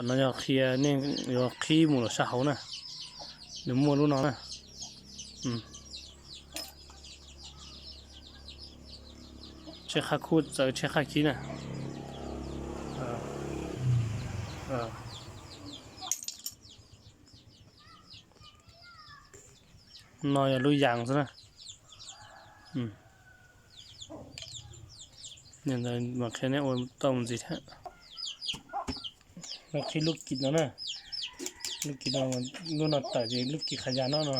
No yog qhia nej yuav qhib mus lawm sab hauv na. Nws muaj lub no na. Tsheb qab kub txawv tsheb qab khib na. No yog lub yas xwb na. Ntawd mas qhia nej ua tau mus ntxiv thiab. Lawv qhib lub kis no na. Lub kis no, lub no tawm ces lub kis qhov yas no no.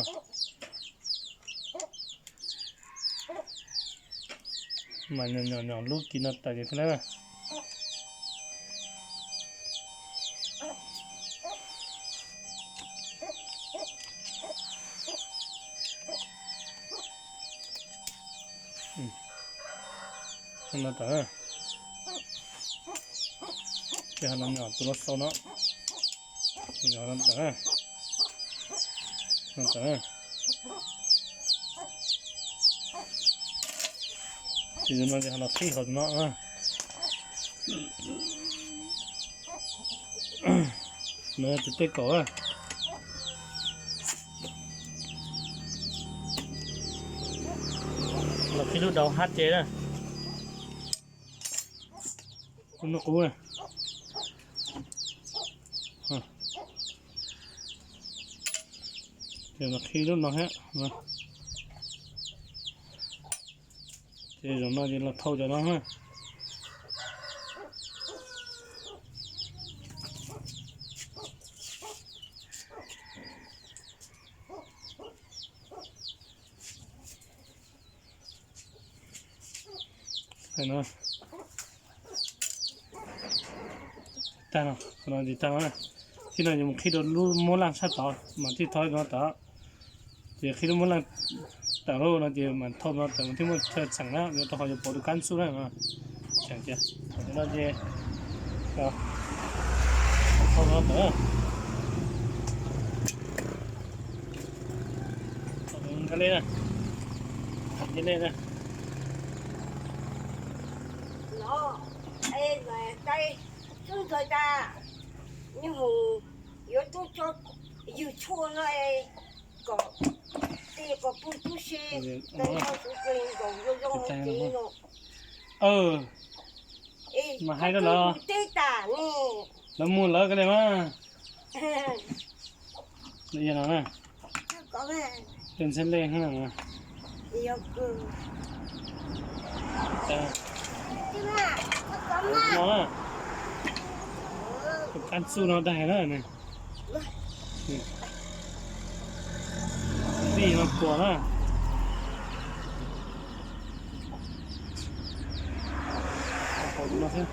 Mas nyom nyom nyom lub kis no tawm ces thiaj na. No tawm. Ces ho no nyom tus lub xau no. Nyom no tawm. No tawm. Ces no ces ho los qhib hauv no. No tus tej kaum. Los qhib lub dau hab ces na. Lub no qub na. Ces los qhib lub no thiab. Ces zaum no ces los thau cov no na. Tag no, no ces tag no. Thib no ces mus qhib rau lub muab laj sab tod mas thiaj thau no tod. Ces qhib lub muab laj tawm lawm no ces mas thau no tawm mas thiaj muaj chaw txheem na, yuav rau qhov yuav pauv tus kab xub na. Tseem tias no ces thau no tawm. Nqa lej na, nqa lej na. Los, es, tub ntxawg tas, nws mus yuav tub tso ywg tshuaj no es kom, es kom pw tub se, tub se nkaus zoo zoo ces no. Mas hais rau lawv, teb tas ne, lawv mus lawv ko li mas. Lawv yog no na, tej ntxhiab lej no. Tus kab txuj no daig na. Vij no puas na. Hauv no thiab.